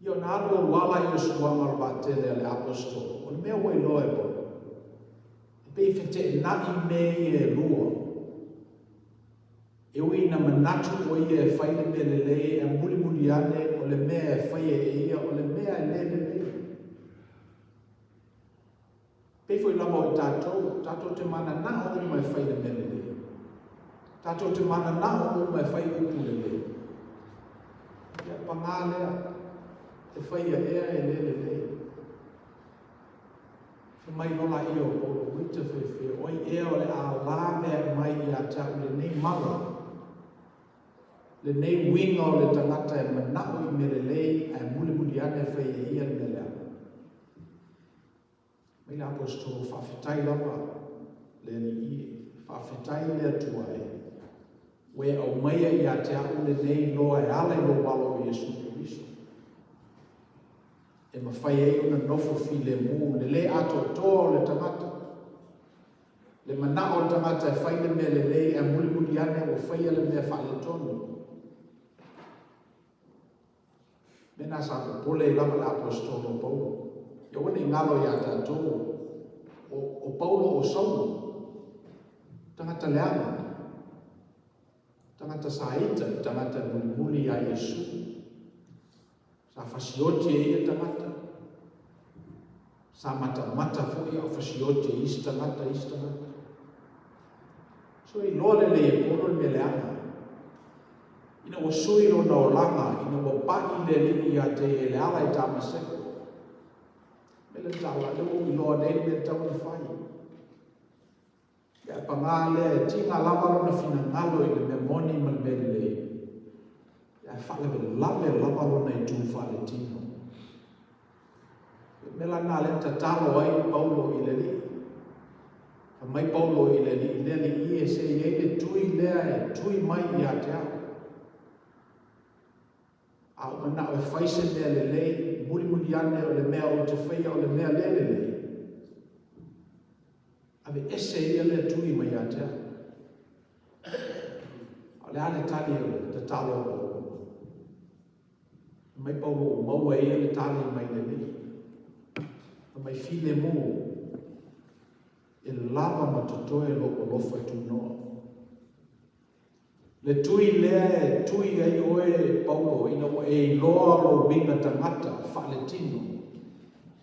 Ia ona alu alu lava lea o suaga o le vaatele a le aposetolo, o le mea ua iloa e Paulo, e pei e feteenai mea ia e lua. E ui ina manatu ʻo ia e fai le mea lelei, ae mulimuli ane o le mea e faia e ia o le mea e le lelei. Pei foi lava o i tatou, tatou te mananao uma e fai le mea lelei. Tatou te mananao uma e fai upu lelei. Ia pagā lea, e faia ea e le lelei. Fai mai loa laia o Paulo, Uita fefe, o ai ea o le a lavea mai ia te a'u lenei mala, lenei uiga o le tagata e mana'o i mea lelei ae mulimuli ane e fai e ia le mea leaga. Mai le Aposetolo, Faafetai lava le Alii e, faafetai le Atua e, ua e aumaia ia te a'u lenei loa e ala i lou alo o Iesu Keriso. E mafai ai ona nofo filemu le lē atoatoa o le tagata. Le manao o le tagata e fai le mea lelei ae mulimuli ane ua faia le mea faaletonu. Mea na sa popole ai lava le aposetolo o Paulo. Ia aua ne i galo ia tatou, o, o Paulo o Saulo, tagata leaga, tagata saita, tagata mulimuli iā Iesu. Sa fasioti e ia tagata. Sa matamata foi a o fasioti e isi tagata, isi tagata. So e iloa lelei e Paulo le mea leaga. Ina ua sui lona olaga, ina ua pai le Alii ia te ia i le ala i Tamaseko. Mea le tala, lea ua ou iloa nei le mea e tatau ona fai. Ia ae paga lea, e tiga lava lona finagalo i le mea moni ma le mea lelei, ae faalavelave lava lona itu faaletino. O le mea la lena lea na tatalo ai Paulo i le Alii. Fai mai Paulo i le Alii, le Alii e, se i ai le tui lea e tui mai ia te au. A ou manao e fai se mea lelei, mulimuli ane o le mea ou te faia o le mea le lelei. Aveese ia lea tui mai ia te au. A o le a le tali o le tatalo a Paulo? Fai mai Paulo ua maua e ia le tali mai le Alii. Fai mai filemu e lava ma totoe lou alofa tunoa. Le tui lea e tui ai oe, Paulo, ina ua e iloa lou uiga tagata faaletino,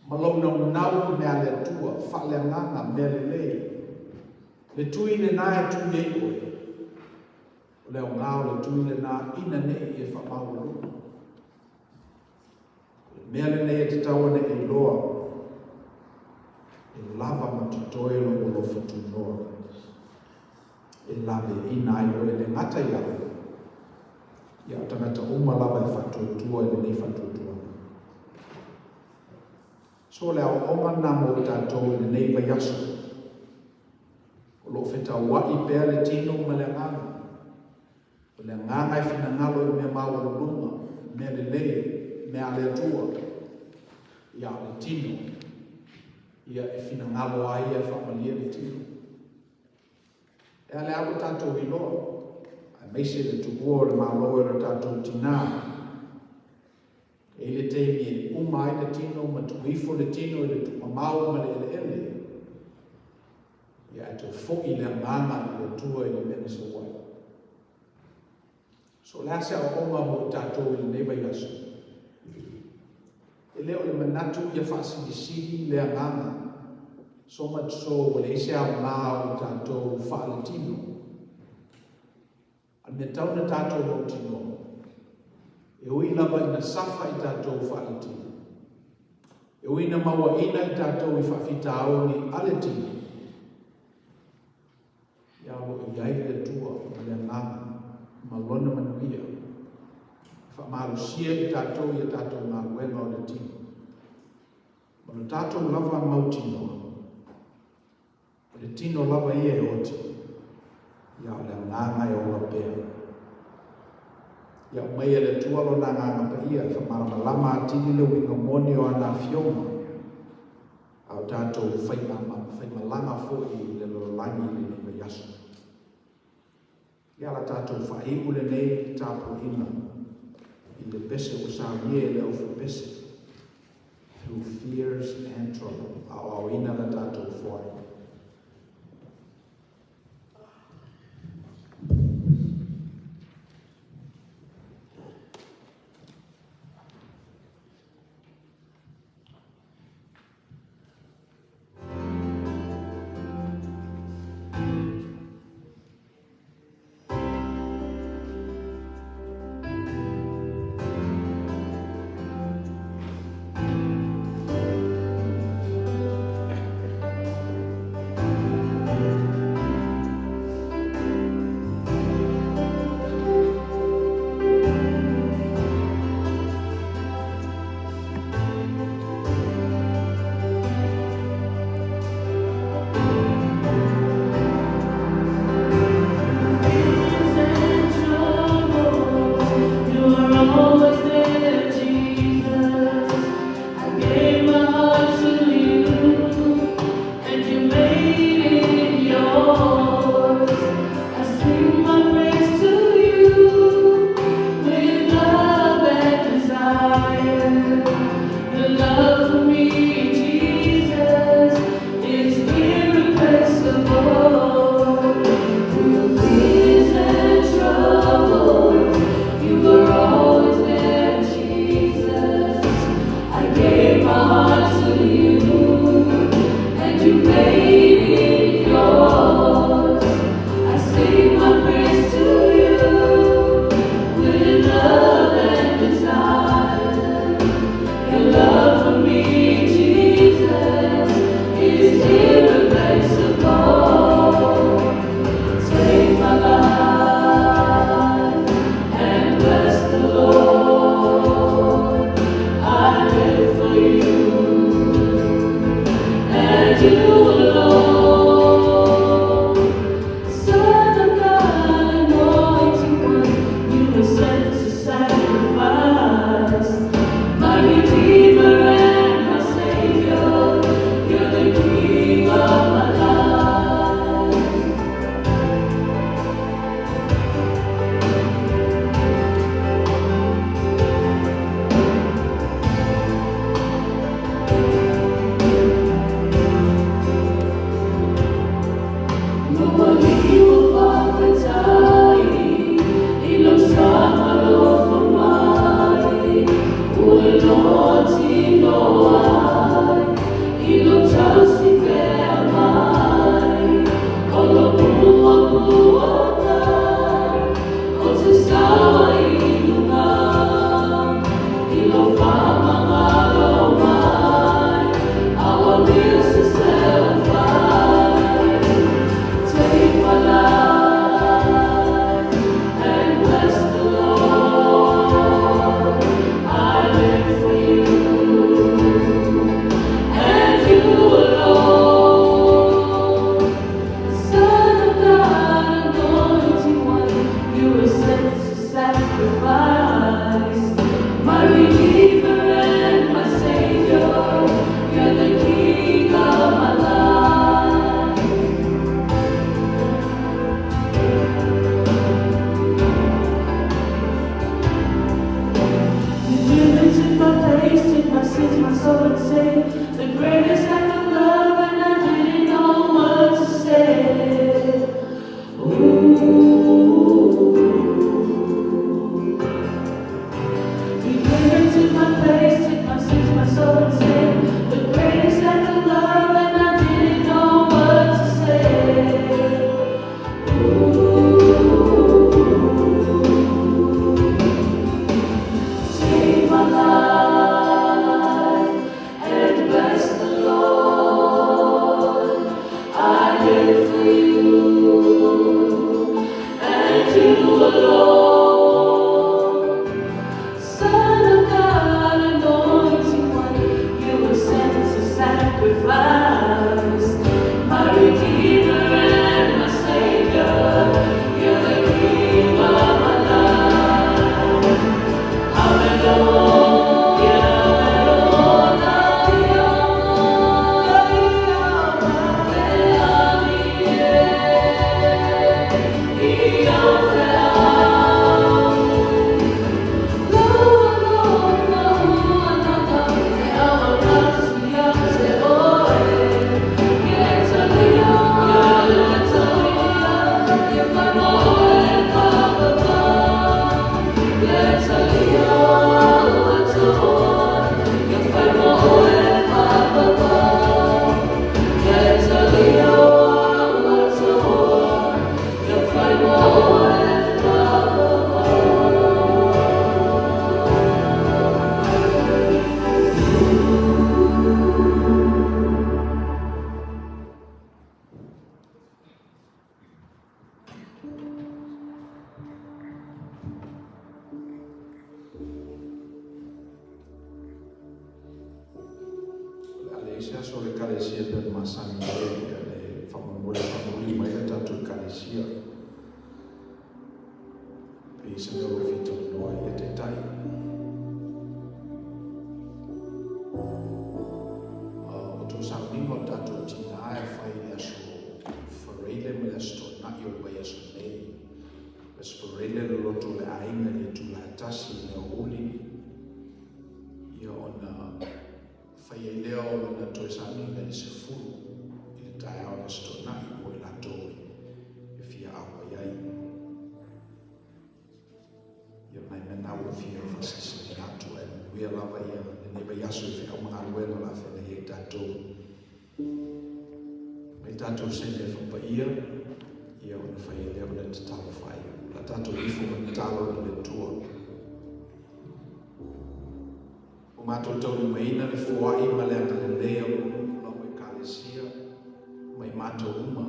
ma lou naunau i mea a le Atua, faaleagaga, mea lelei. Le tui lenā e tui ai oe, o le aoga o le tui lenā ina ne i e faamaualuga. O le mea lenei e tatau ona e iloa, e lava ma totoe lou alofa tunoa e laveaiina ai oe, e le gata ia oe, ia o tagata uma lava e faatuatua i lenei faatuatuaga. So le aoaoga lena mo i tatou i lenei vaiaso. O lo o fetauai pea le tino ma le agaga. O le agaga e finagalo i mea maualuluga, mea lelei, mea a le Atua. Ia, o le tino, ia e finagalo lava ia e faamalie le tino. E a le a ua tatou iloa, aemaise le tuua o le Malo e lo tatou tinā. E i le taimi e uma ai le tino ma tuu ifo le tino i le tuumamao ma le eleele, ia ae toe foi le agaga i le Atua i le mea na sau ai. So o le a se aoaoga mo i tatou i lenei vaiaso? E le o le manatu ia faasilisili le agaga, so much so ua leai se aoga o i tatou faaletino. A o le mea tau na tatou mautinoa, e ui lava ina safa i tatou faaletino, e ui ina mauaina i tatou i faafitauli a le tino, ia o lo o i ai le Atua ma le Agaga ma Lona manuia e faamalosia i tatou i a tatou galuega o le tino. Ma lo tatou lava mautinoa, O le tino lava ia e oti, ia o le agaga e ola pea. Ia aumai e le Atua Lona Agaga Paia e faamalamalama atili le uiga moni o ana Afioga, a o tatou faimalaga foi i le lalolagi i lenei vaiaso. Ia la tatou faaiu lenei tapuaiga i le pese ua saunia e le aufaipese, Through Fears and Trouble, aoaoina la tatou foai. Your love for me, Jesus, is irreplaceable. Take my life and bless the Lord. I live for you and you alone. Son of God, anointed one, you were sent to sacrifice. My Redeemer and my Savior, you're the King of my life. Take my life and bless the Lord. I live for you and you alone. Son of God, anointed one, you were sent to sacrifice. My Redeemer and my Savior, you're the King of my life. You took my place, took my sins, my soul and saved. The greatest act of love, and I didn't know what to say. Ooh. You came and took my place, took my sins, my soul and saved. The greatest act of love, and I didn't know what to say. Ooh. Take my life and bless the Lord. I live for you and you alone. Son of God, anointed one, you were sent to sacrifice. My Redeemer and my Savior, you're the King of my life. O le a leai se aso o le Ekalesia e pei ona masani ai le faamoemoe le faamuli mai le tatou Ekalesia. Pei se mea ua fia talanoa ai ia Taitai. O tou sauniga o le tatou tina e fai i le aso Faraile ma le aso Toonai o le vaiaso nei. Le aso Faraile le lotu o le aiga i le itula e 1 i le aoauli, ia ona fai ai lea o lona toe sauniga i le 10 i le taeao o le aso Toonai mo i latou e fia auai ai. Ia o nai mea na ua ou fia faasilasila atu ae manuia lava ia lenei vaiaso i feau ma galuega o le a feagai ai tatou. Mai tatou sene faapaia, ia ona fai ai lea o le tatalo faaiu. O le a tatou ifo ma tatalo i le Atua. Ua matou taulimaina le foai ma le agalelei o lou nuu, lau Ekalesia, ma i matou uma,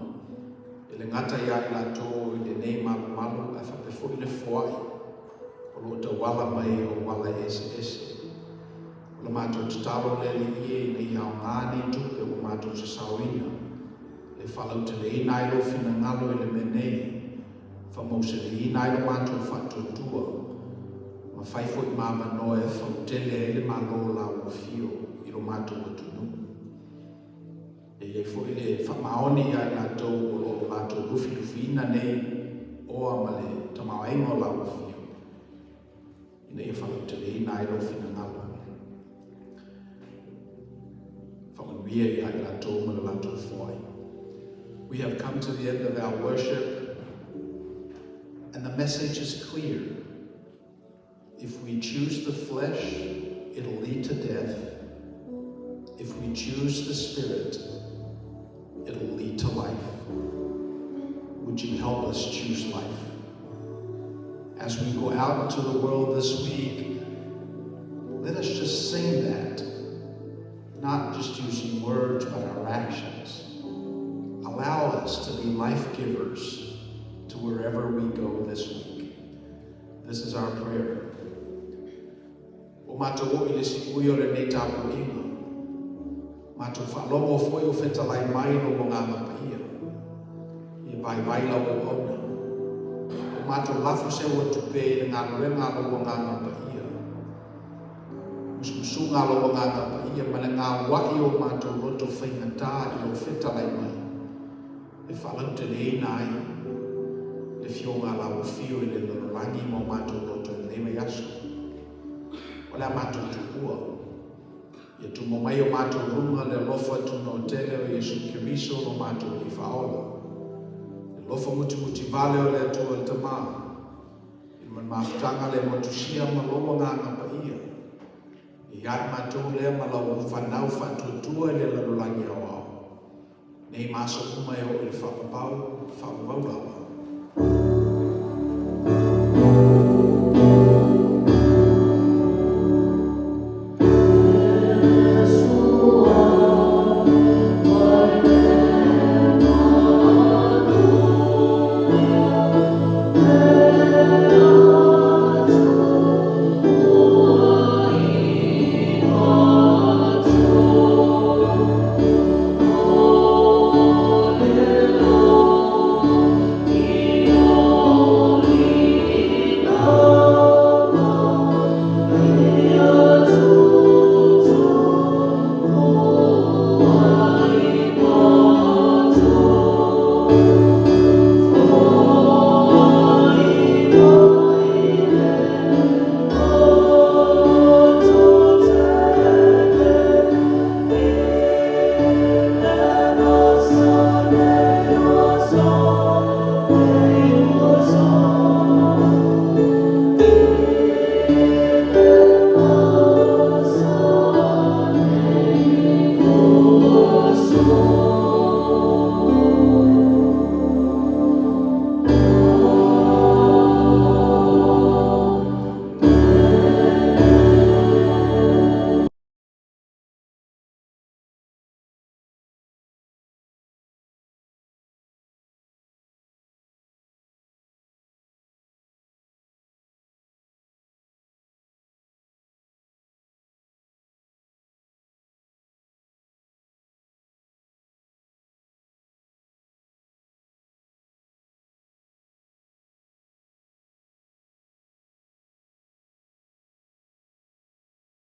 e le gata ia i latou i lenei malumalu ae faapea foi le foai o lo o tauala mai i auala eseese. O le matou tatalo le Alii e ina ia aoga nei tupe ua matou sasaoina e faalauteleina ai lou finagalo i le mea nei, faamausaliina ai lo matou faatuatua, ma fai foi ma avanoa e fautele ai le Malo o lau afio i lo matou atunuu. E i ai foi le faamaoni ia i latou o lo o latou lufilufiina nei oa ma le tamaoaiga o lau afio, ina ia faalauteleina ai lou finagalo. Faamanuia ia i latou ma le latou foai. We have come to the end of our worship, and the message is clear. If we choose the flesh, it'll lead to death. If we choose the Spirit, it'll lead to life. Would you help us choose life? As we go out into the world this week, let us just sing that, not just using words, but our actions. Allow us to be life givers to wherever we go this week. This is our prayer. Ua matou oo i le siui o lenei tapuaiga. Matou faalogo foi o fetalai mai lou Agaga Paia. Ia vaivai lau auauna. Ua matou lafo seu atu pea i le galuega a lou Agaga Paia. Musumusuga a lou Agaga Paia ma le gauai o matou loto faigata i lou fetalai mai e faalauteleina ai le fioga a lau afio i le lalolagi ma o matou loto i lenei vaiaso. O le a matou tuua. Ia tumo mai o matou luga le alofa tunoatele o Iesu Keriso lo matou Alii Faaola, le alofa mutimuti vale o le Atua le Tama, i le mafutaga le motusia ma lou Agaga Paia, e ia i matou lea ma lau fanau faatuatua i le lalolagi aoao, nei ma aso uma e oo i le faavavau, faavavau lava.